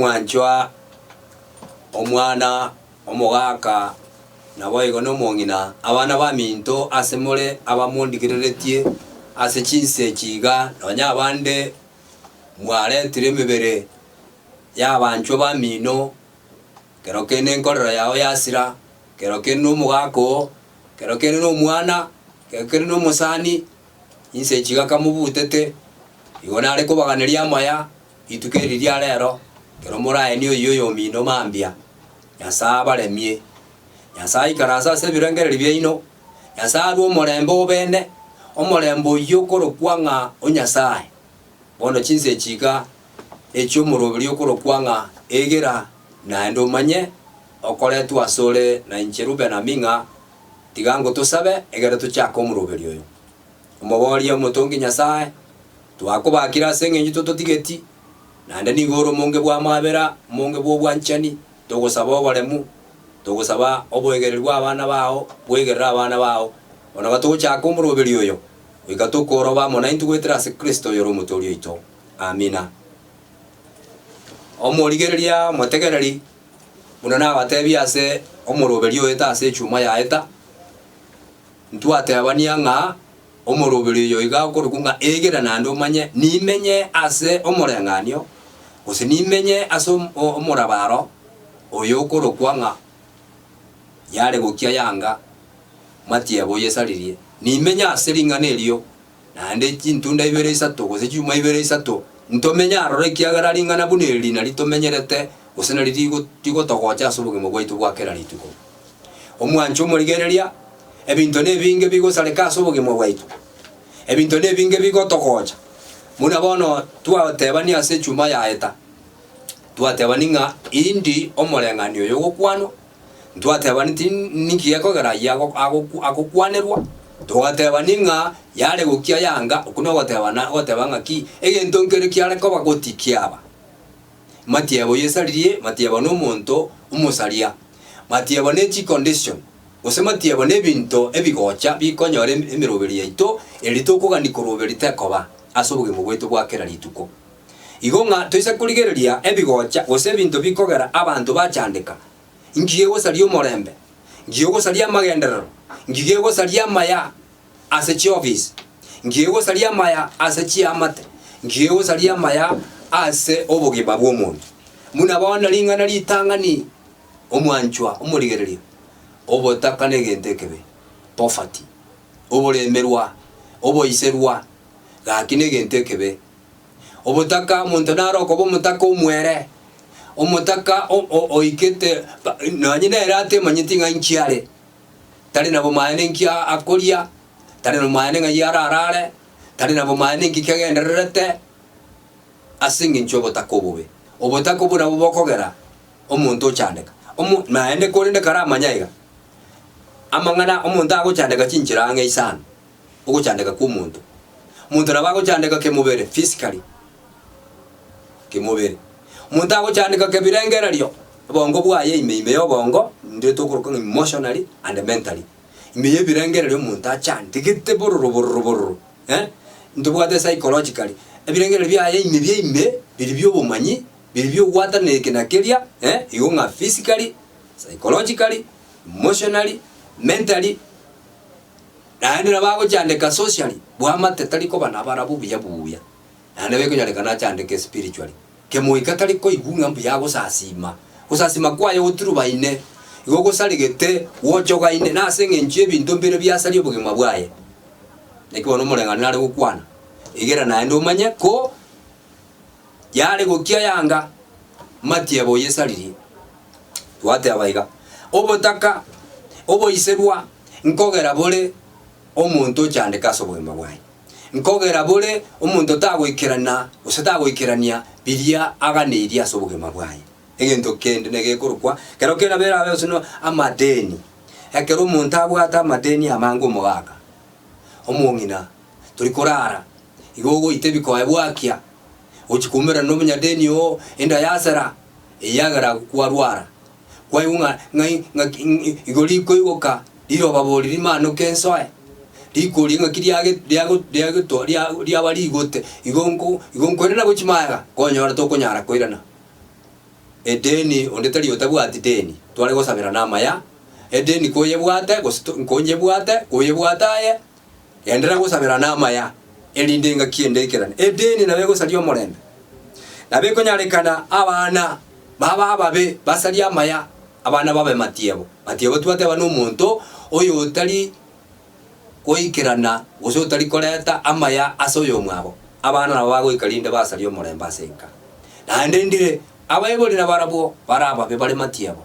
Omwanchwa, omwana, omogaka, naboigo nomong'ina, abana baminto ase more abamondigereretie ase chinse echi iga, nonya abande mwaretire emebere y'abanchwa bamino, kero kende enkorero yao yasira, kero kende nomogaka oo, kero kende nomwana, kero kende nomosani, inse echi iga kamobutete, igo nare kobaganeria amaya rituko eri ria rero, ekero moraenie oyio oyomino mambia, Nyasae abaremie, Nyasae aikaranse ase ebirengererio biaino, Nyasae arue omorembe obene, omorembe oyio okorokwa ng'a o Nyasae. Bono chinsa echi iga echi'omoroberi okorokwa ng'a egera, naende omanye okoretwa asore na inche Ruben Aming'a, tiga ngotosabe egere tochake omoroberi oyo. Omoboria omotongi Nyasae, twakobakire ase engencho tototigeti, naende nigo ore omonge bw'amabera, omonge bw'obwanchani, togosaba oboremu, togosaba oboegereri bw'abana bao, bwegerere abana bao. Bono gatogochaka omoroberi oyo, goika tokoroba amo naintwe goetera ase Kristo oyore Omotoori oito. Amina. Omorigereria omotegereri, buna nabatebie ase omoroberi oete ase echuma yaeta, Ntwatebania ng'a omoroberi oyo iga okorokwa ng'a egera naende omanye nimenye ase omoreng'anio, gose nimenye ase omorabaro oyo okorokwa ng'a yare gokia yanga matiebo oyesaririe. Nimenye ase ring'ana erio naende chintunda ibere isato gose chiuma ibere isato ntomenye aroro ekiagera ring'ana buna eri nari tomenyerete gose nari rigotogocha ase obogima bwaito bwa kera rituko. Omwanche omorigereria, ebinto nebinge bigosareka ase obogima bwaito. Ebinto nebinge bigotogocha. Buna bono twatebania ase echuma yaeta, twatebani ng'a indi omoreng'anio oyo ogokwanwa, ntwatebani ti ninki gekogera ayio ago agoku agokwanerwa, togatebani ng'a yare gokia yanga, okwo nogotebana ogoteba ng'aki, egento nkere kiare koba goti kiaba. Matiebo yesaririe, matiebo nomonto omosaria, matiebo ne chicondition, gose matiebo nebinto ebigocha bikonyora emeroberi yaito eri tokogania koroberi tekoba ase obogima bwaito bwa kera rituko. Igo ng'a toise korigereria ebigocha gose ebinto bikogera abanto bachandeka, inki gegosaria omorembe? Nki gegosaria amagenderero? Nki gegosaria amaya? ase chiofisi, nki gegosaria amaya ase chiamate, nki gegosaria amaya ase obogima bw'omonto. Buna bono ring'ana ritang'ani, omwanchwa, omorigereria, obotaka negento ekebe, poverty, oboremerwa, oboiserwa, gaki negento ekebe. Obotaka, omonto nare okoba omotaka omwere, omotaka o- o- oikete nonye nere atemanyeti ng'a inki are. Tari na bomaene inki akoria, tari na bomaene ng'ai ararare, tari na bomaene inki kegendererete, ase engencho y'obotaka obobe. Obotaka obwo nabwo bokogera omonto ochandeka. Omo naende korende karamanye iga, amang'ana omonto agochandeka chinchera ang'e isano, ogochandeka kwa omonto. Omonto nabo agochandeka kemobere, physically, kemobere. Omonto agochandeka kebirengererio, obongo bwaye ime ime ya obongo, ndire tokoroka ng'a emotionally and mentally. Ime ya ebirengererio omonto achandegete bororo bororo bororo eh, ntobwate psychologically, ebirengererio biaye ime bia ime, biria bia obomanyi, biria bia ogwatanana eke na keria eh, igo ng'a physically, psychologically, emotionally, mentally, naende nabo agochandeka socially, bwamate tari koba nabarabwo buya buya. Naende bekonyarekana achandeke spiritually. Kemoika tari koigwa ng'a mbuya agosasima. Gosasima kwaye goturubaine, igo gosaregete, gwochogaine, na ase eng'encho y'ebinto mbire biasaria obogima bwaye. Naki bono omoreng'anio nare gokwana, Egera naende omanye ko yare gokia yanga matiebo oyesaririe. Twateba iga, obotaka, oboiserwa, nkogera bore omonto ochandeke ase obogima bwaye. Nkogera bore omonto tagoikerana gose tagoikerania biria aganeirie ase obogima bwaye. Egento kende negekorokwa kero kende nabo erabe gose no amadeni. Ekero omonto abwate amadeni amange omogaka, omong'ina, tori korara, igo ogoita ebikoe bwakia, gochia koumerana na omonyadeni oo enda yasera, eyagera kwarwara. Kwaigwa ng'a ng'ai ng'aki igo rikoigoka riroba bori rimanoke ensoe, rikoria ng'aki riage riago riagetwa ria riaba rigote, igo nko igo nkoirana gochia magega, konyora tokonyara koirana. Edeni, onde tari otabwati deni, tware gosaberana amaya, edeni koyebwate gose to nkonyebwate, koyebwate aye, genderera gosaberana amaya, erinde engaki ende eikerane. Edeni nabo egosaria omorembe. Nabo ekonyarekana abana babe ababe basarie amaya, abana babe matiebo. Matiebo twateba na omonto oyotari goikerana gose otari koreta amaya ase oyomwabo, abana nabo bagoika rinde basarie omorembe ase enka. Naende ndire abaibori nabarabwo bare ababe bare matiebo.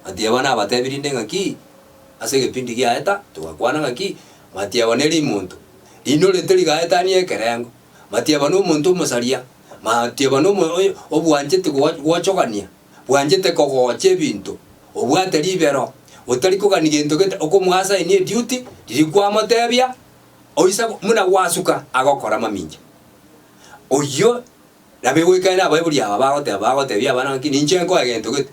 Matiebo nabatebi rinde ng'aki ase egepindi giaeta togakwana ng'aki matiebo ne rimonto rinorete rigaetania ekerengo, matiebo nomonto omosaria, matiebo nomo oyo obwanchete gwochogania. bwanchete kogocha ebinto, obwate ribero, otari kogania gento gete, okomoasainia eduty, riria kwamotebia, oisa buna gwasuka agokora mamincha. Oyio nabo egoikaine abaibori aba bagoteba bagotebia abana ng'aki ninche nkoe gento gete,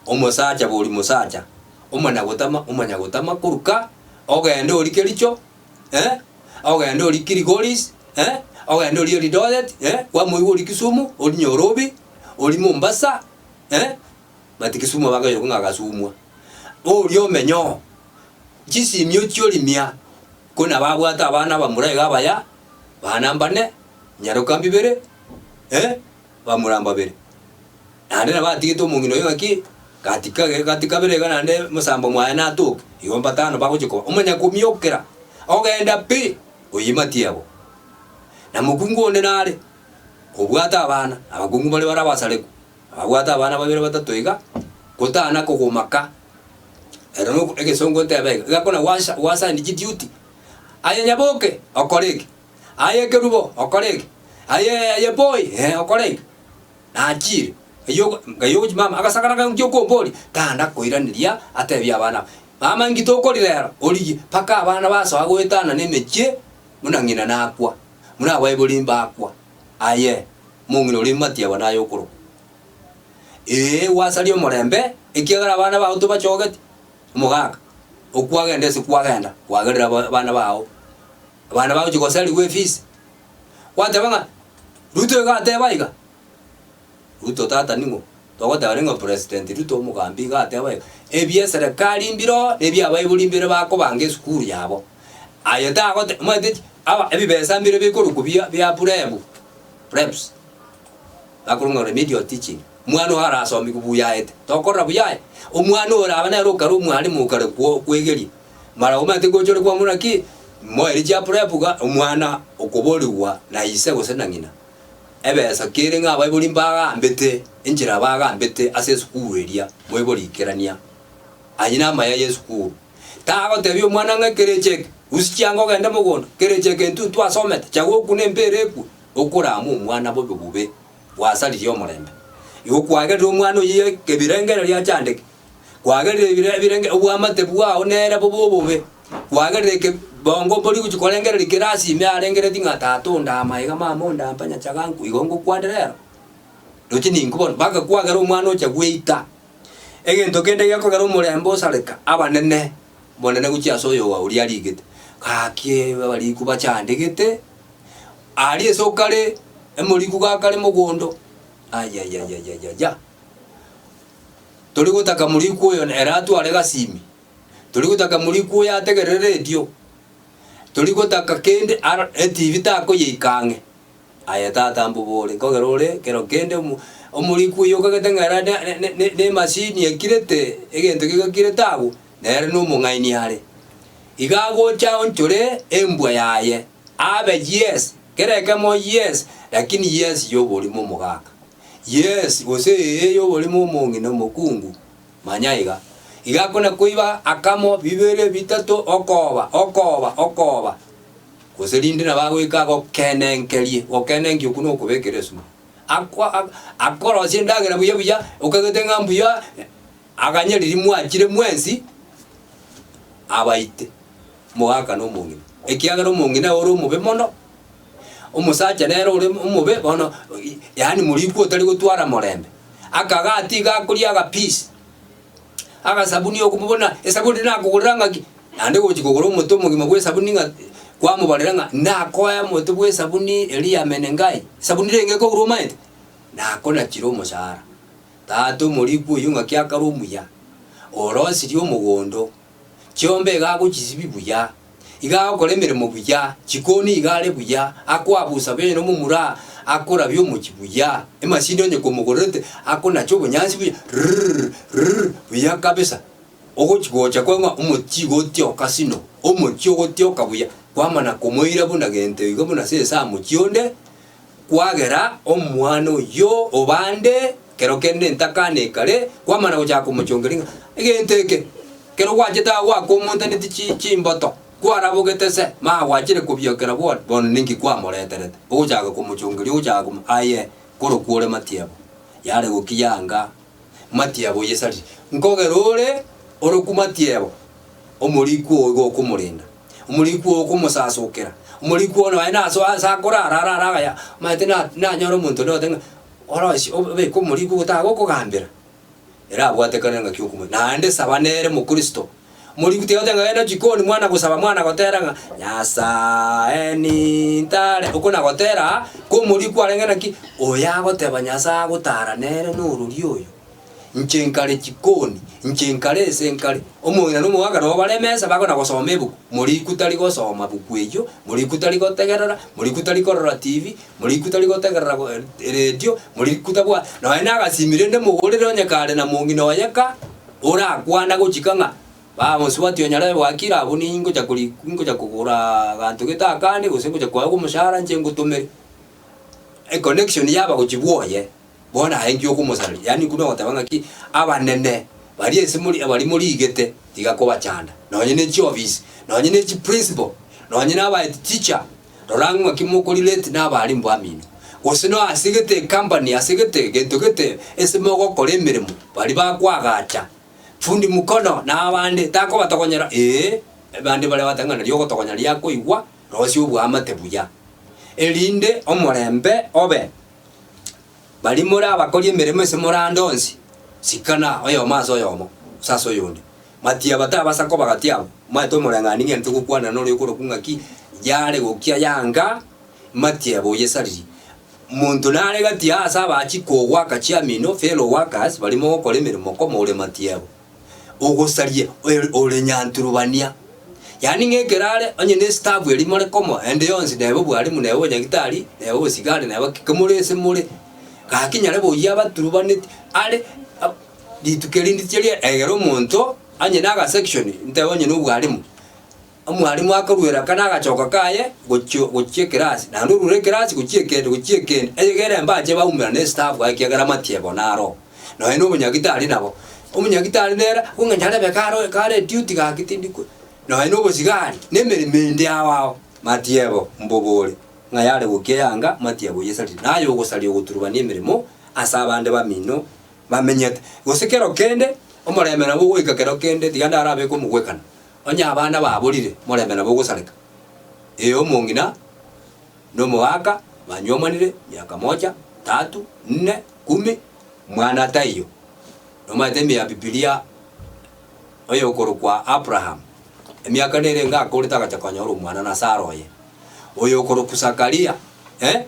omosacha bori mosacha, omanya gotama omanya gotama korwa ka, ogende orie kericho eh, ogende orie Kilgoris eh, ogende orie Eldoret eh, kwamoigwa orie Kisumu, orie Nyorobi. Oria Mombasa, eh, but Kisumu bakayoka ng'a agasumwa. Oria omenye oo, chisimi ochie orimia, ko nabo abwate abana abamura iga abaya, bana mbane, nyaroka mbibere, eh, bamura mbabere. Naende nabo atigete omong'ina oyo ng'aki, gati kage gati kabere iga naende mosambo mwaye natoke, igo mbatano bagochia koba. Omanya komiokera, ogenda pi, oyio matiebo. Na mokungu onde nare. Obwate abana, abakungu baria bare abasareku, ababwate abana babere batato iga, gotana kogomaka, ero no egesongo ntebe iga, iga kona gwasa gwasaini chiduty, aye nyaboke okore eke, aye ekerubo okore eke, aye aye boy eh okore eke, nachire, eywo ngai ogochi mama agasakara kaye nki okomboria, tanda koiraneria atebie abana aba, mama nki tokori rero, origie, mpaka abana basoa goetana na emechie buna ng'ina nakwa. Buna abaibori mbakwa, aye mong'ina oria matiebo naye okorokwa. Ee, gwasaria omorembe, ekiagera abana bao tobachogeti. Omogaka, okwagenda ase kwagenda, kwagerire aba abana bao, abana bagochia goserigwa efees. Gwateba ng'a Ruto iga ateba iga, Ruto tata ning'o? Togoteba ning'o president Ruto omogambi iga ateba iga, ebia eserekari mbire oo, na ebia abaibori mbire bakobanga esukuru yabo. Aye tagote omanyete ki, aba ebibesa mbire bikorokwa bia bia purebu, preps, bakorwa ng'a remedial teaching, omwana oyo arasomigwe buya aete, tokorora buya aye? Omwana ore aba nere okare omwalimu okare kwo kwegeria, mara omanyete ngocha ore kwamura naki, moerie chia prep iga, omwana okoborigwa na ise gose na ng'ina, ebesa kere ng'a abaibori mbagambete, enchera bagambete ase esukuru eria, moibori ikerania, ayio namaya ya esukuru. Tagotebia omwana ng'a ekerecha eke, rusia chianga ogende mogondo, kerecha eke intwe ntwasomete, chaga okune empera ekwe, okorama omwana bobe bobe, gwasaririe omorembe. Igo kwagerire omwana oyio ebirengererio achandeke, kwagerire ebire ebirenge obwamate bwao nere bobe obobe, kwagerire eke bongo mbori gochia korengereria kera ase ime arengereretie ng'a tata ondama iga, mama ondampa nyachaga nkwe, igo ngokwanera ero. Roche ninkwe bono, mpaka kwagera omwana ocha gweita. Egento kende gekogera omorembe osareka, abanene, bonene gochia ase oyoa oria arigete, gaki abariku bachandegete, aria ase okare emoriku gakare mogondo, ayayayayaya. Tori gotaka moriku oyo ere atware gasimi, tori gotaka moriku oyo ategerere radio, tori gotaka kende aro etibi takoyeika ang'e. Aye tata mbobore, nkogera ore kero kende omo omorikwa oyio okagete ng'a ere ne ne ne nemashini ekirete, egento kegakirete agwo, nere nomong'aini are. Iga agocha aonchore embwa yaye, abe yes, kera ekemo yes, lakini yes yoborimo omogaka, yes gose ee yoborimo omong'ina omokungu, manya iga. Iga akona koiba akamo, bibere, bitato, okoba, okoba, okoba. Gose rinde nabo agoika agokenenkerie, gokenenkia okwo nokobekera esuma. Akwa akorosia endagera buya buya, okagete ng'a mbuya, aganye riria mwachire mwensi, abaite, omogaka na omong'ina. Ekiagera omong'ina ore omobe mono, omosacha nere ore omobe bono yaani morikwa otari gotwara morembe, akagati iga akoria agapeace. Agasabuni oko buna esabuni nakogorera ng'aki? Naende gochia kogora omote omogima bw'esabuni ng'a kwamobarera ng'a nakoe omote bw'esabuni eria ya Menengai, esabuni renge ekogorwa omanyete? Nakonachire omoshahara. Tata omorikwa oyio ng'aki akare omuya, orosirie omogondo, chiombe iga agochisibi buya, iga agokora emeremo buya, chikoni iga are buya, akoabusa buya onye nomomura akorabia omochie buya, emasini onye komogorerete akonacha obonyansi buya rrrr rrrr buya kabisa. Ogochia gocha kwa ng'a omochie igo otioka sino, omochie ogotioka buya, kwamana komoira buna gento iga buna ase esamochie onde, Kwagera omwana oyio obande kero kende entakana ekare, kwamana gochaka komochongeria ng'a egento eke kero gwachete aa gwakomontaneti chi chimboto, kwarabogete se, maa gwachire kobiokera bono, bono ninki kwamoreterete? Ogochaka komochongeria ogochaka komo aye korokwa ore matiebo, yare gokiya anga matiebo oyesarire. Nkogera ore orokwa matiebo, omorikwa oo igo okomorenda. Omorikwa oo okomosasokera, omorikwa oo nonya naso ase akorara arare agaya, omanyete na nanyora omonto onde ogoteba ng'a orosie obeke omorikwa otagokogambera, ere abwatekane ng'aki okomoira. Naende saba nere mokristo, omorikwa tiga goteba ng'a genda jikoni mwana gosaba mwana gotera ng'a Nyasaye nintare, okwo nagotera ko omorikwa arenge naki, oyo agoteba Nyasaye agotara nere norori oyo. Inche nkare chikoni, inche nkare ase nkare. Omong'ina na omogaka nabo bare emesa bakona gosoma ebuku. Moriku tari gosoma buku eyio, moriku tari gotegerera, moriku tari korora TV, moriku tari gotegerera go eredio, moriku tabwa nonya na agasimi rende mogorere onye kare na mong'ina oye ka, orakwana gochika ng'a baba mosubati o nyarebe bwakire abwo ningocha kori ngocha kogoraa ganto gete akande gose ngocha koegwa omoshahara inche ngotomere. Econnection yaba gochia bwoye. Bono aye inki okomosareria? Yaani intwe nogoteba ng'aki, abanene baria ase more baria morigete tiga kobachanda, nonye ne chiofisi, nonye ne chiprinciple, nonye na aba head teacher, rora ng'a ng'aki mokorelate na abalimu bamino. Gose no ase gete ecompany, ase gete gento gete ase mogokora emeremo, baria bakoagacha, fundi mkono na abande, takobatogonyera ee, abande baria bagoteba ng'a nario ogotogonya riakoigwa, rosia oboamate buya, erinde omorembe obe. Baria more abakori emeremo ase more ande onsi, sikana oyomo ase oyomo, gose ase oyonde. Matiaba tabasa koba gati abo, omanyete omoreng'ani ng'ente gokwanera noria okorokwa ng'aki, yare gokia yanga, matiaba oyesaririe. Monto nare gati aa ase abachi kogoaka chiamino, fellow workers, baria mogokora emeremo komo ore matiebo. Ogosaria ore nyanturubania. Yaani ng'a ekero are onye ne estaff eria more komo ende yonsi neba obwalimu neba obonyagitari neba obosigari neba ki kemore ase more, gaki nyare boyia abaturubaneti are rituko eri ndiche ria egere omonto onye na agasection ntebe onye na obwalimu, omwalimu akoruera aka na agachoka kaye gochia gochia ekerasi naende orure ekerasi gochia ekende gochia ekende, eyegere mbache baumera na estaff ekiagera amatiebo naro. Nonya na omonyagitari nabo, omonyagitari nere okong'a nyarebe kare kare eduty gaki tindi ko nonya na obosigari, na emeremo ende ao ao, matiebo mbobore, ng'a yare gokia yanga matiebo oyesarire. Naye ogosaria ogoturubania emeremo ase abande bamino bamenyete. Gose kero kende, omorembe nabo ogoika kero kende tiga ndarabeke omogwekano, onye abana baborire, omorembe nabo ogosareka. Ee omong'ina. Na omogaka banywomanire miaka moja, tatu, nne, kumi, mwana taiyo. Nomanyete ime ya Bibilia oyokorokwa Abraham, emiaka nere enga akorete agacha konyora omwana na Sara oye. Oyokorokwa Zakaria, eh,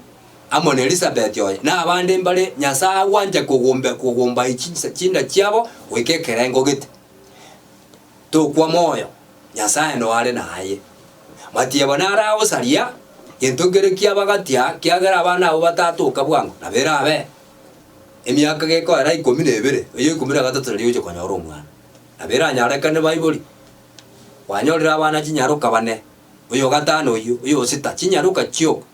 amo na Elisabeti oye, na abande mbare Nyasae agwancha kogombe kogomba chinsa chinda chiabo goika ekerengo gete. Tokwa moyo, Nyasae noare naye. Matiebo naragosaria, gento nkere kiabagatia, kiagera abana abwo batatoka bwango, nabo erabe emiaka gekoera ikomi na ebere, oyo ikomi na gatato nario ogochia konyora omwana. Nabo eranyarekane baibori, kwanyorire abana chinyaroka bane, oyo gatano oyio, oyo sita, chinyaroka chioka.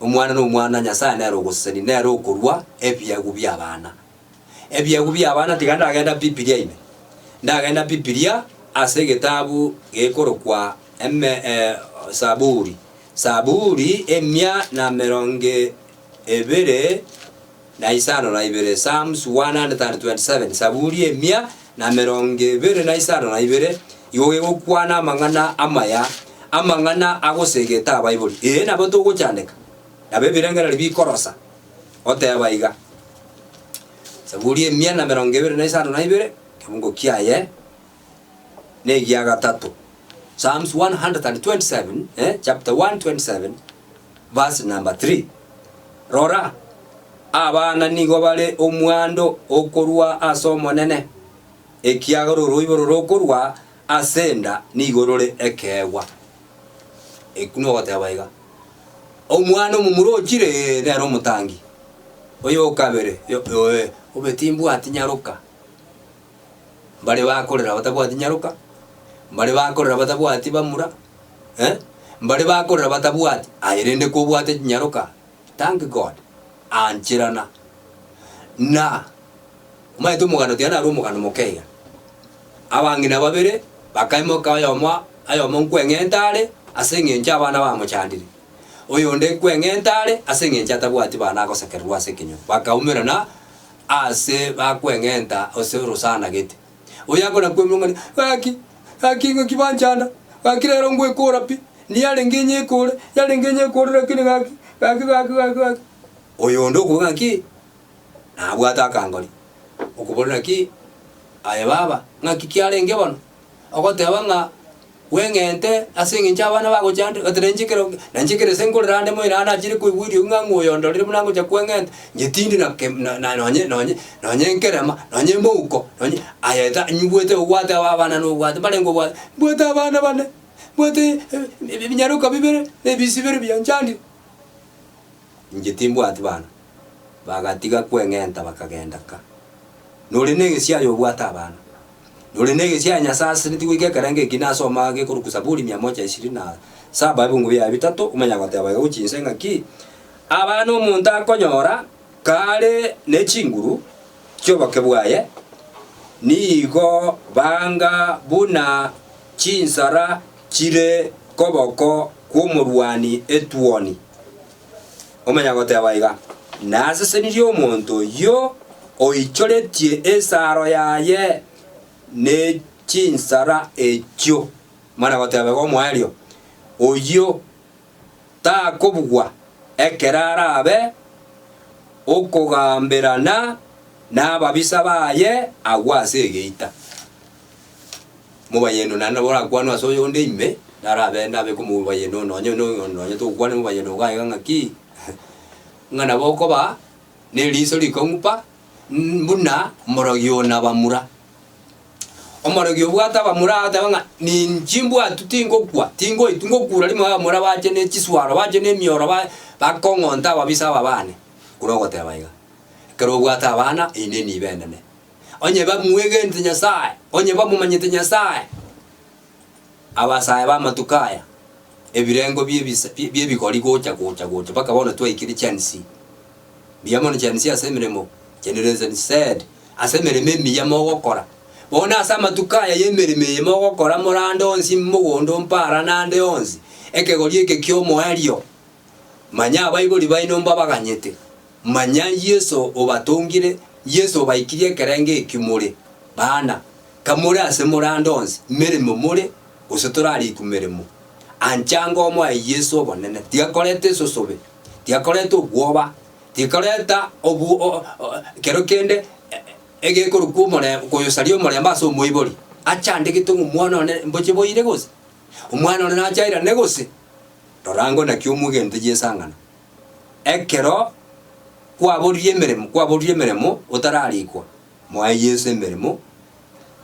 Omwana na omwana Nyasae nere ogosesenia, nere okorua ebiegwa bi'abana. Ebiegwa bi'abana tiga ndagenda Bibilia ime. Ndagenda Bibilia ase egetabu gekorokwa eme Saburi. Saburi emia na merongo ebere na isano na ibere, Psalms 127, Saburi emia na merongo ebere na isano na ibere, igo gegokwana amang'ana amaya, amang'ana agosegeta abaibori. Ee nabo togochandeka, nabo ebirengererio bikorosa, oteba iga. Saburi emia na emerongo ebere na isano na ibere, kebungo kiaye negia gatato. Psalms 127, eh, chapter 127 verse number 3. Rora, Abana nigo bare omwando okorwa ase Omonene, ekiagera oroiboro rokorwa ase enda nigo rore ekeegwa. Ekio nogoteba iga, Omwana omomura ochire, ee, nere omotangi, oyo okabere, ee, obe timbwati nyaroka. Mbare bakorera batabwati nyaroka, mbare bakorera batabwati bamura, eh, mbare bakorera batabwati, aye rende kobwate chinyaroka, thank God, ancherana. Na omanyete omogano tiga narwe omogano moke iga, abang'ina babere bakaimoka oyomo oyomo nkweng'enta are ase eng'encho abana bamochandire, oyonde nkweng'enta are ase eng'encho atabwati bana agosekererwa ase ekenyoro, bakaumerana Aase bakweng'enta ase orosana gete. Oyo akona kwemurungania, Gaki, gaki ng'aki banchanda, gaki rero ngwekora pi, ndiyarenge inyekore, yarenge inyekore lakini gaki, gaki, gaki, gaki, gaki. Oyonde okobua ng'aki, nabwate akangori, okobora naki, Aye baba, ng'aki kiarenge bono? Ogoteba ng'a bweng'ente ase eng'encho abana bagochandire, gati nainche ekero nainche ekero ase nkorera ande moino ande nachire koigwa eriogi ng'a ng'o oyo ondorire buna ngocha kweng'enta, inche tindi na ke na na nonye nonye nonye nkerema, nonye mouko, nonye aye ta nyigwete obwate aba abana nobwate mbarenge obwate, mbwate abana bane, mbwate ebinyaroka bibere, na ebisi bibere bianchandire. Inche timbwati bana. Bagatiga kweng'enta bakagenda ka. Nore negesiayo obwate abana. Nore negesia Nyasae aseseneti goika ekerengo eki nasoma gekorokwa Zaburi mia moja ishirini na saba ebungu biaye bitato, omanya goteba iga gochia inse ng'aki, Abana omonto akonyora kare ne chinguru chi'oboke bwaye, nigo banga buna chinsara chire koboko kw'omorwani etuoni. Omanya goteba iga, Nasesenirie omonto oyio oichoretie esaro yaye ne chinsara echio. Omanya goteba iga omoerio, oyio takobugwa ekero arabe okogamberana nababisa baye agwo ase egeita. Mobayeno naende nabo orakwanwe ase oyonde ime, narabe nabeke omobayeno nonye nonye togokwana omobayeno iga iga ng'aki, ng'a nabo okoba na eriso rikong'u pa, buna omorogi oo nabamura. Omorogi obwate abamura agateba ng'a ninchi mbwatu tingokwa, tingoitwa, ngokura rimo abamura bache ne chiswaro, bache ne emioro ba bakong'onta ababisa aba bane. Korwa ogoteba iga, ekero obwate abana, eyio nenibo enene. Onye bamwegenete Nyasae, onye bamomanyete Nyasae, abasae b'amatuko aya, ebirengo bi'ebisa bi'ebigori gocha gocha gocha mpaka bono twaikire Gen Z. Mbuya mono Gen Z ase emeremo, Generation Z, ase emeremo emiya mogokora. Bono ase amatuko aya y'emeremo eye mogokora morande onsi mogondo mpara nande onsi, ekegori eke ki'omoerio, manya abaibori baino mbabaganyete. Manya Yeso obatongire, Yeso obaikirie ekerengo ekio more. Bana, kamore ase more ande onsi, meremo more, gose torarikwe meremo. Ancha ango omoe Yeso obonene, tiga koreta esosobe, tiga koreta obwoba, tiga koreta obu o kero kende egekorokwa omore koyosaria omorembe ase omoibori, achandegete ng'a omwana one mboche boire gose? Omwana one nache airane gose? Rora ango naki omwegente Yeso ang'ana. Ekero kwaboririe emeremo, kwaboririe emeremo otararikwa, moe Yeso emeremo.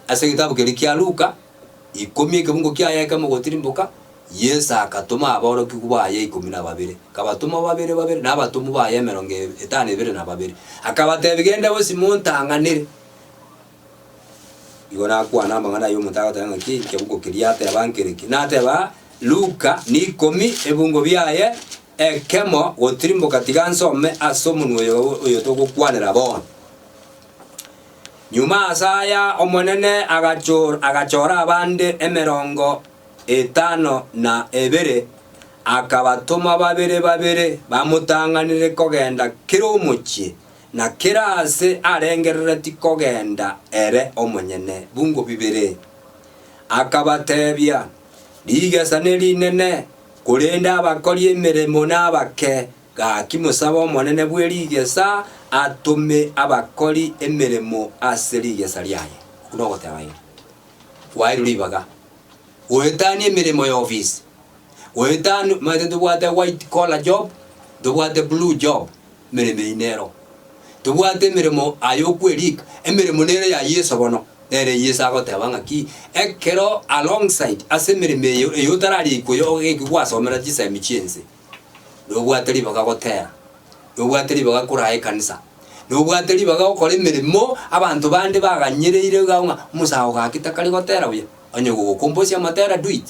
Ase egetabu keria kia Luka, ikomi ekebungo kiaye ekemo gotirimboka, Yeso akatoma aborokigwa baye ikomi na babere, akabatoma babere babere, na abatomwa baye emerongo etano ebere na babere, akabatebia, Genda bosio montang'anere. Igo nakwana amang'ana ayio omonto agoteba ng'aki ekebugo keria ateba nkereki. Nateba Luka nikomi ebungo biaye ekemo gotirimboka tiga nsome ase omonwa oyo oyo togokwanera bono. Nyuma ase aya Omonene agachor agachora abande emerongo etano na ebere, akabatoma babere babere bamotang'anere kogenda kera omochie na kera aase arengereretie kogenda ere omonyene bungo bibere. Akabatebia, Rigesa nerinene, korende abakori emeremo nabake. Gaki mosabe Omonene bwe rigesa atome abakori emeremo ase rigesa riaye. Okwo nogoteba iga, Kwaeirwe ribaga goetania emeremo ya ofisi, goetania omanyete ntobwate white collar job, ntobwate blue job, emeremo eyio nero. Tobwate emeremo aye okwerika, emeremo nere ya Yeso bono. Nere Yeso agoteba ng'aki, ekero alongside ase emeremo eye eye otararikwa oyo egeki gwasomera chisemi chi'ense, nobwate ribaga gotera, nobwate ribaga koraa ekanisa, nobwate ribaga gokora emeremo abanto bande baganyereire iga ng'a omosago gaki takari gotera buya, onye gogokomposia amatera do it,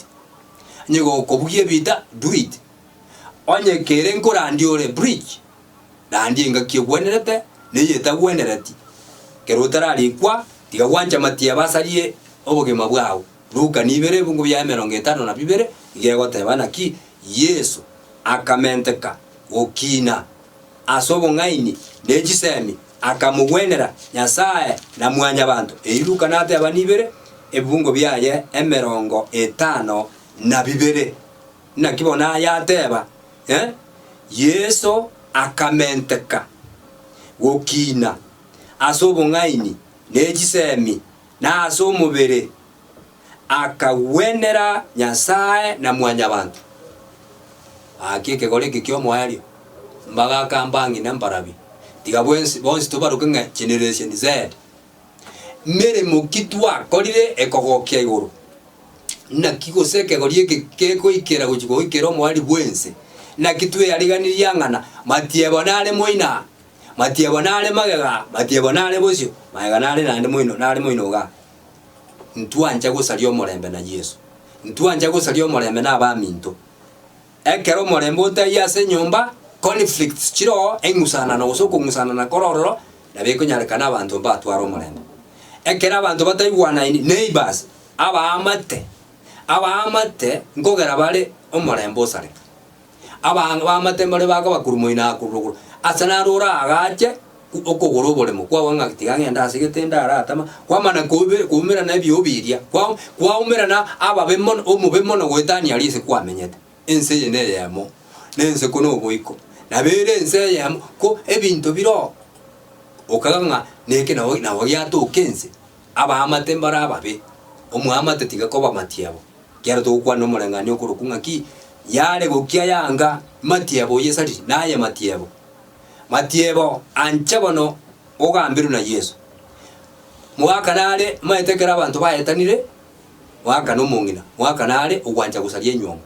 onye gokobugia ebita do it, onye kere nkorandia ore preach. Naende engaki egwenerete na eyetagwenereti. Ekero otararikwa, tiga gwancha matiebo asarie obogima bwao. Luka nibere ebungo bia 52 iga egoteba naki Yeso akamenteka gokina ase obong'aini ne chisemi, akamogwenera Nyasae na mwanyabanto. Eyio Luka nateba nibere ebibungo biaye 52. Naki bono aya ateba, Eh, Yeso akamenteka gokina ase obong'aini ne chisemi na ase omobere, akagwenera Nyasae na mwanyabanto. Gaki ekegori eke ki'omoerio, mbagaka mbang'ina mbarabi, tiga bwensi bonsi tobaroke ng'a Generation Z. Meremo ki twakorire ekogokia igoro? Naki gose ekegori eke kegoikera gochia goikera omoerio bw'ense? Naki tweariganirie ang'ana, matiebo nare moino aa, matiebo nare magega aa, matiebo nare bosio, magega nare naende moino, nare moino igaa. Ntwancha gosaria omorembe na Yeso. Ntwancha gosaria omorembe na abaminto. Ekero omorembe otaiyo ase enyomba, conflicts chire oo, eng'usanano gose okong'usanana kore ororo, nabo ekonyarekana abanto mbatware omorembe. Ekero abanto bataigwanaini, neighbours, abaamate, abaamate nkogera bare omorembe osareka. Aba abaamate mbare bakoba korwa moino aa korwa rogoro, ase naro oraagache okogora oboremo kwagwa ng'a tiga ng'ende ase gete ndaratama, kwamana kobe koumerana ebiobi eria, kwa kwaumerana ababe mono omobe mono goetania aria ase kwamenyete. Ense eye neyemo, na ense ko noboiko, nabo ere ense eyemo, ko ebinto bire oo, okaga ng'a neke nabo nabo giatoka ense, abaamate mbare ababe, omoamate tiga koba matiebo, ekiagera togokwana omoreng'anio okorokwa ng'aki, yare gokia yanga matiebo oyesariri, naye matiebo. Matiebo, ancha bono ogambirwe na Yeso. Mogaka nare maete ekero abanto baetanire, mogaka na omong'ina, mogaka nare ogwancha gosaria enywomo.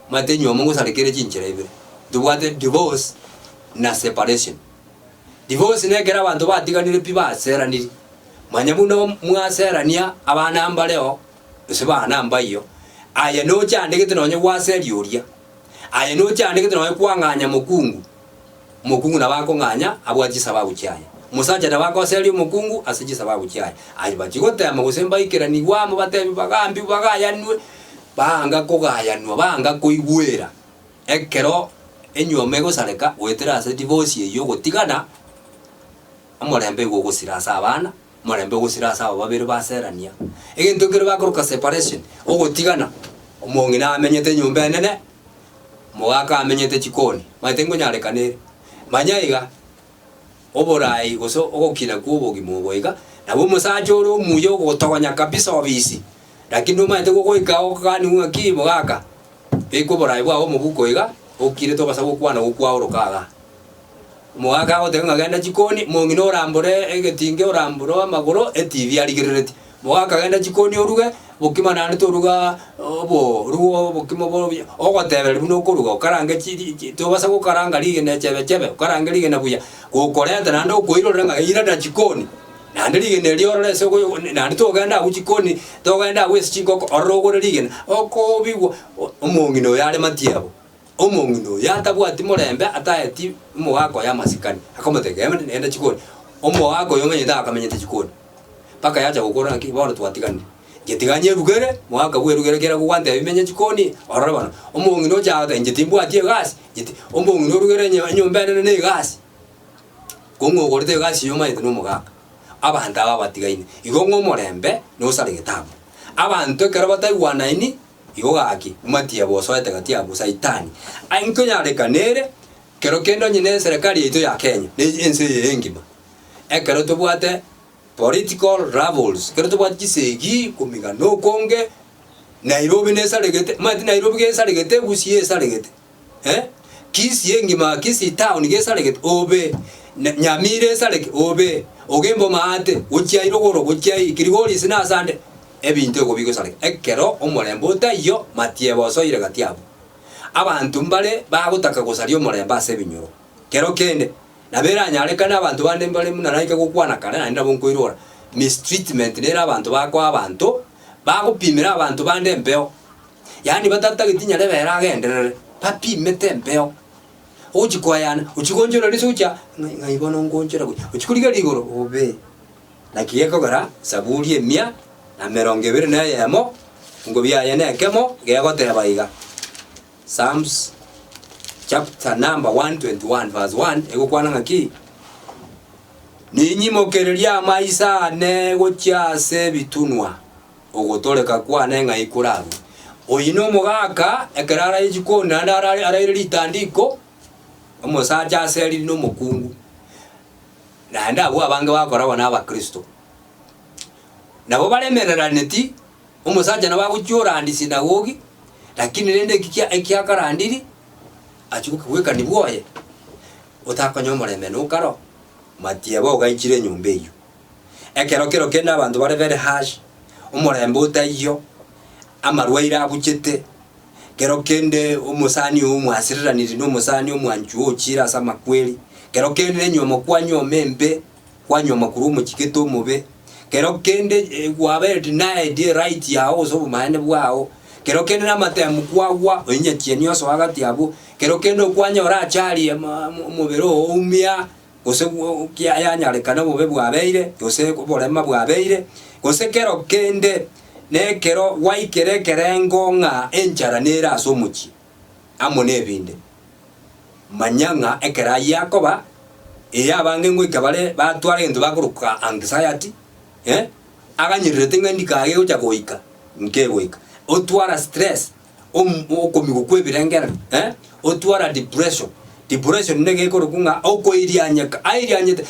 Maete enywomo ngosareka ere chinchera ibere, ntobwate divorce na separation. Divorce nekero abanto batiganire pi baseraniri, manya buna mwaserania abana mbareo gose bana mbaiyo, aye nochandegete nonye gwaseria oria. Aye nochandegete nonya kwang'anya mokungu, omokungu nabo akong'anya abwate chisababu chiaye. Omosacha nabo agoseria omokungu ase chisababu chiaye. Aye bachia gotema gose mbaikeranigwe amo batebi bagambiwe bagayanwe, baanga kogayanwa baanga koigwera. Ekero enyiomo egosareka goetera ase divorce eyio ogotigana, omorembe igo ogosira ase abana, Omorembe ogosira ase aba babere baserania. Egento nkere bakoroka separation, ogotigana. Omong'ina amenyete enyomba enene, omogaka amenyete chikoni, omanyete nkonyarekana ere. Manya iga, oborai gose ogokina kwa obogima obo iga, nabo omosacha ore omuya ogotogonya kabisa obisi, lakini nomanyete gogoika oganiwe ng'aki mogaka, beka oborai bwao omobuko iga, okire tobasa gokwana gokwaoroka igaa. Omogaka agoteba ng'a genda chikoni, omong'ina orambore egetinge orambore amagoro etibi arigereretie. Mogaka genda chikoni oruge, bokima naende toruga obo ruga obokima bore buya, ogotebereria buna okoruga okarange chiri chi tobasa gokaranga rigena echebe chebe, okarange rigena buya, gokoreta naende okoirorera ng'a irana chikoni, naende rigena erio orore ase okoyo naende togenda abwo chikoni, togenda abwo ase chingoko ororo ogore rigena, okoobigwa omong'ina oyo are matiebo. Omong'ina oyo atabwati morembe ataeti omogaka oye amasikani, akamotebia, Genda genda chikoni. Omogaka oyo omanyete akamenyete chikoni, mpaka yacha gokora ng'aki, bono twatiganire. Inche tiga nyerugere, mogaka bwerugere kera gogwantebia menye chikoni, orore bono. Omong'ina ocha agoteba inche timbwati egasi, inche ti omong'ina orugere enye enyomba enene na egasi, ko ng'a ogorete egasi eyio omanyete na omogaka. Abanto aba batigaine, igo ng'a omorembe nosaregete abwo. Abanto ekero bataigwanaini. Igo gaki, omatiebo osoete gati abwo Saitani. Aye nkonyarekana ere, kero kende onye ne eserekari yaito ya Kenya, ne ense eye engima, ekero tobwate political rivals, ekero tobwate chisegi, komigana okonge, Nairobi nesaregete, omanyete Nairobi gesaregete, Gusii esaregete, eh, Kisii engima, Kisii town gesaregete, obe. Nyamira esareke, obe, ogembe omaate, gochia irogoro, gochia ii, Kilgoris ase na asande, ebinto igo bigosareka. Ekero omorembe otaiyo, matiebo osoire gati abwo. Abanto mbare bagotaka gosaria omorembe ase ebinyoro. Kero kende, nabo eranyarekane abanto bande mbare buna naika gokwana kare naende nabo nkoirora, mistreatment nere abanto bakoa abanto, bagopimera abanto bande embeo, yaani batatageti nyarebe ere agenderere, bapimete embeo. Ogochia koayana, ochia gonchora riso gochia ng'a ng'ai bono ngonchora gochia, ochia korigereria igoro, obe. Naki gekogera Saburi emia na emerongo ebere na eyemo, ngobia aye nekemo, gegoteba iga, Psalms chapter number 121 verse 1, egokwana ng'aki? Ninyimokererie amaiso aane gochia ase ebitunwa, ogotooreka kwane ng'ai korarue? Oyio nomogaka, ekero araye chikoni naende arare araire ritandiko, omosacha aseriri na omokungu. Naende abwo abange bagokora bo nabakristo. Nabo baremereraneti, omosacha nabo agochia orandi sinagogi, lakini rende eki kia ekiakarandiri, achia gokigwekania bwoye, otakonya omorembe nokaro, matiebo ogaichire enyomba eyio. Ekero kero kende abanto bare very harsh, omorembe otaiyo, amarwaire abuchete, kero kende omosani oo mwasireraniri na omosani omwanchwa oo ochire ase amakweri, kero kende na enyiomo kwanyuoma embe, kwanyuoma korwa omochigete omobe, kero kende kwabeire denied eright yago gose obomaene bwao, kero kende na amatemu kwagwa, oyio nyachieni osoa gati abwo, kero kende okwanyora achari ama omobere oo oumia. gose yanyarekana obobe bwabeire, gose oborema bwabeire, gose kero kende nekero gwaikire ekerengo ng'a enchara nere ase omochie, amo nebinde. Manya ng'a ekero ayio akoba, eye abange ngoika bare batware egento bakoroka anxiety, eh, aganyererete ng'a ndika age gocha goika, nkegoika. Otwara stress, om okomigwa kw'ebirengererio, eh, otwara depression. Depression nigo ekorokwa ng'a okoirianyeka, airianyete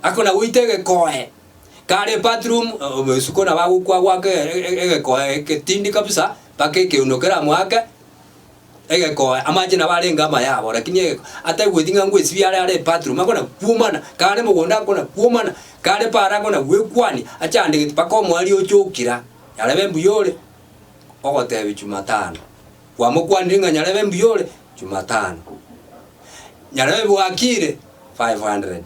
akona goita egekoe, kare ebathroom isiko nabo agokwa goaka egekoe egetindi kabisa mpaka ekeuno keramoake, egekoe, amache nabo arenge amaya abo lakini egeko ataigweti ng'a ngwesibia are are ebathroom akona kwomana, kare mogondo akona kwomana, kare para akona gwekwania, achandegete mpaka omoerio ocha okira, nyarebe mbuya ore, ogotebia jumatano, kwamokwanire ng'a nyarebe mbuya ore, jumatano, nyarebe bwakire, 500.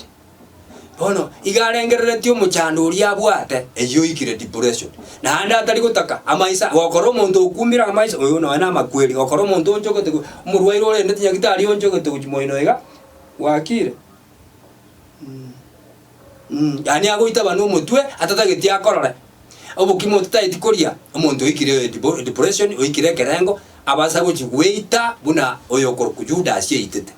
Bono iga arengereretie omochando oria abwate, eyio oikire depression. Naende atari gotaka amaiso gokora omonto okumire amaiso, oyo nonya na amakweri, gokora omonto onchogete go omorwaire orendete nyagitari onchogete gochia moino iga, bwakire mh, yaani agoitaba na omotwe atatageti akorore. Obokima otataeti koria, omonto oikire depression, oikire ekerengo, abasa gochia goita buna oyo okorokwa Judas eitete.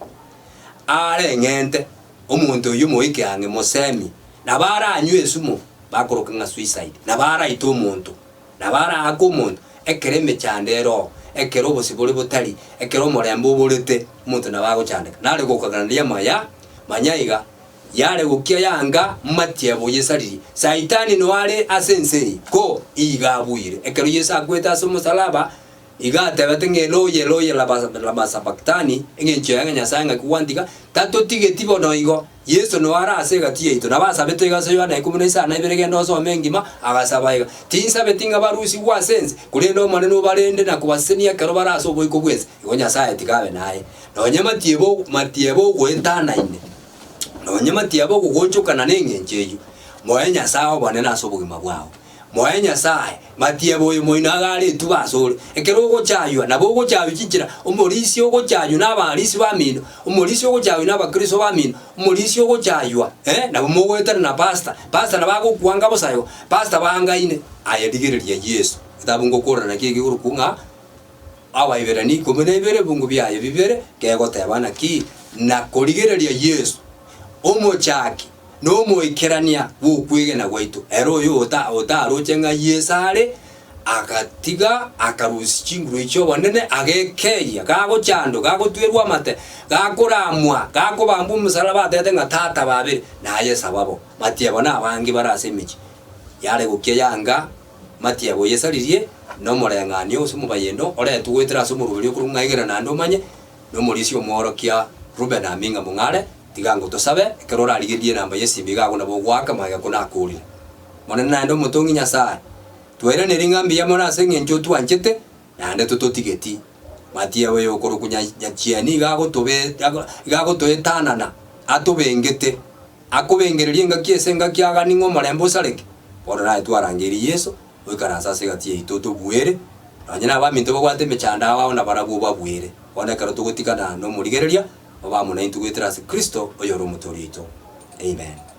Areng'ente omonto oyio moike ang'e mosemi, nabo aranywe esumo bakoroka ng'a suicide, nabo araite omonto, nabo araake omonto, ekero emechando ere oo, ekero obosibore botari, ekero omorembe oborete, omonto nabo agochandeka. Nare gokagania amaya, manya iga, yare gokia yanga matiebo yesaririe. Saitani noo are ase ense eye, ko iga abuire. Ekero Yeso akwete ase omosalaba, Iga atebete ng'a Eloi, Eloi, lama sabaktani, engencho yaye ng'a Nyasae ng'aki gwantiga, tatotigeti bono igo. Yeso noo are ase egati yaito. Nabo asabete iga ase Yohana ikomi na isano na ibere genda osome engima, agasaba iga, Tinsabeti ng'a barusigwe ase ense, korende Omonene obarende na kobasesenia ekero bare ase oboiko bw'ense. Igo Nyasae tiga abe naye. Nonye matiebo matiebo ogoetanaine, nonye matiebo ogogonchokana nengencho eyio, moe Nyasae obonene ase obogima bwao. Moe Nyasae, matiebo oyo moino agare etuba asore. Ekero ogochaywa, nabo ogochaywa chinchera, omorisia ogochaywa na abarisia bamino, omorisia ogochaywa na abakristo bamino, omorisia ogochaywa, eh, nabo mogoetana na pastor, pastor nabo agokwanga bosa igo, pastor bangaine. Aye rigereria Yeso, etabu ngokorera naki eke korokwa ng'a Abaiberania ikomi na ibere ebungu biaye bibere, kegoteba naki, na korigereria Yeso, omochaki na omoikerania bw'okwegena gwaito, ere oyo otaroche ng'a Yeso are, agatiga akarusia chinguru echio obonene, agekeyia, gagochandwa, gagotwerwa amate, gakoramwa, gakobambwa omosalaba, atebete ng'a Tata babere, naye sababu. Matiebo nabange bare ase emechie yare gokia yanga Matiebo oyesaririe nomoreng'anio gose omobayeno oretwe goetera ase omorweri okorokwa ng'a egera naende omanye, nomorisia omworokia. Ruben Aminga Mong'are, tiga ngotosabe, ekero orarigererie enamba y'esimba iga agwo nabo ogoaka magega ko nakorire. Monene naende omotong'i Nyasae, twairaneri ng'a mbuya mono ase eng'encho otwanchete, naende tototigeti. Matia oyo okorokwa nya nyachieni iga agotobe iga agotoetanana, atobengete, akobengereria engaki ase engaki agani ng'a omorembe osareke. Bono naye twarangeirie Yeso, oikaranse ase egati yaito otobuere, nonye nabaminto babwate emechando ao ao nabarabwo obabuere. Bono ekero togotigana nomorigereria, obe amo naintwe goetera ase Kristo, oyore Omotoori oito. Amen.